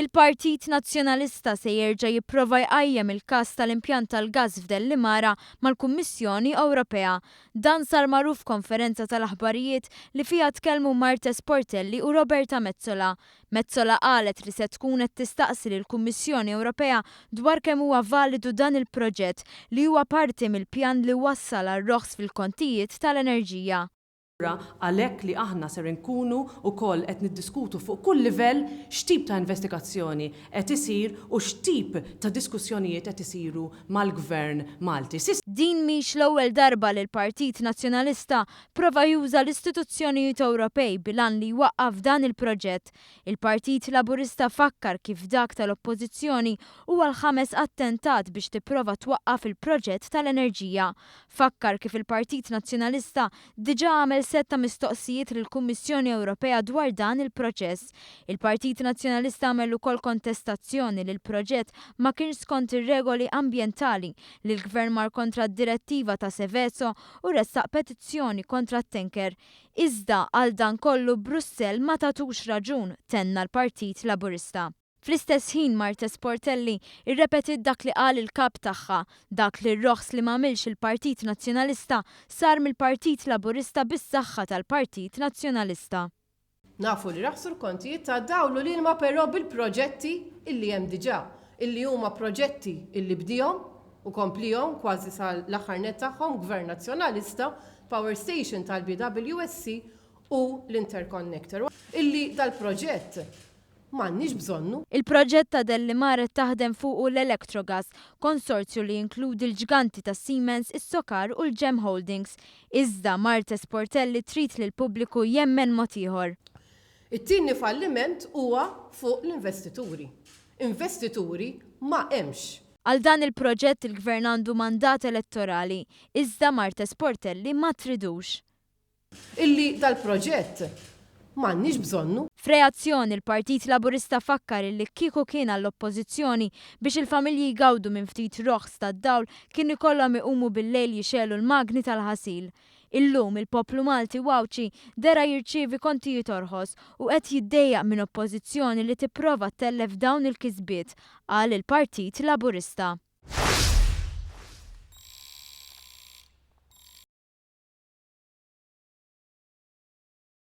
Il-Partit Nazzjonalista se jerġa' jipprova jqajjem il-każ tal-impjant tal-gass f'Dellimara mal-Kummissjoni Ewropea. Dan sar magħruf f'konferenza tal-aħbarijiet li fiha tkellmu Marthese Portelli u Roberta Metsola. Metsola qalet li se tkun qed tistaqsi lill-Kummissjoni Ewropea dwar kemm huwa validu dan il-proġett li huwa parti mill-pjan li wassal għal roħs fil-kontijiet tal-enerġija. Għalhekk li aħna ser inkunu wkoll qed niddiskutu fuq kull livell x'tip ta' investigazzjoni qed isir u x'tip ta' diskussjonijiet qed isiru mal-Gvern Malti. S'issa. Din mhix l-ewwel darba li l-Partit Nazzjonalista prova juża l-istituzzjonijiet Ewropej bil-għan li jwaqqaf dan il-proġett. Il-Partit Laburista fakkar kif dak tal-Oppożizzjoni huwa l-ħames attentat biex tipprova twaqqaf il-proġett tal-enerġija. Fakkar kif il-Partit Nazzjonalista diġà għamel sett ta' mistoqsijiet lill-Kummissjoni Ewropea dwar dan il-proċess. Il-Partit Nazzjonalista għamel ukoll kontestazzjoni li l-proġett ma kienx skont ir-regoli ambjentali, li l-Gvern mar kontra d-direttiva ta' Seveso u ressaq petizzjoni kontra t-tanker. Iżda, għal dan kollu Brussell ma tatux raġun, tenna l-Partit Laburista. Fl-istess ħin Marthese Portelli rrepetiet dak li qal il-Kap tagħha, dak li r-roħs li m'għamilx il-Partit Nazzjonalista sar mill-Partit Laburista bis-saħħa tal-Partit Nazzjonalista. Nafu li raħsu l-kontijiet tad-dawl u l-ilma però bil-proġetti illi hemm diġà, illi huma proġetti illi bdiehom u komplihom kważi sal-aħħar nett tagħhom Gvern Nazzjonalista, Power Station tal-BWSC u l-Interconnector. Illi dal-proġett m'għandniex bżonnu. Il-proġett ta' Dellimar qed taħdem fuqu l-Electrogas, konsorzju li jinkludi l-ġganti ta' Siemens, is-Socar u l-Gem Holdings. Iżda, Marthese Portelli trid li l-pubbliku jemmen mod ieħor. It-tieni falliment huwa fuq l-investituri. Investituri ma hemmx. Għal dan il-proġett il-Gvern għandu mandat elettorali, iżda Marthese Portelli ma tridux. Illi dal-proġett m'għandniex bżonnu. F'reazzjoni, il-Partit Laburista fakkar illi kieku kien għall-Oppożizzjoni biex il-familji jgawdu minn ftit roħs tad-dawl kien ikollhom iqumu bil-lejl jixegħlu l-magni tal-ħasil. Illum, il-poplu Malti u Għawdxi dera jirċievi kontijiet orħos u qed jiddejjaq minn Oppożizzjoni li tipprova ttellef dawn il-kisbiet, qal il-Partit Laburista.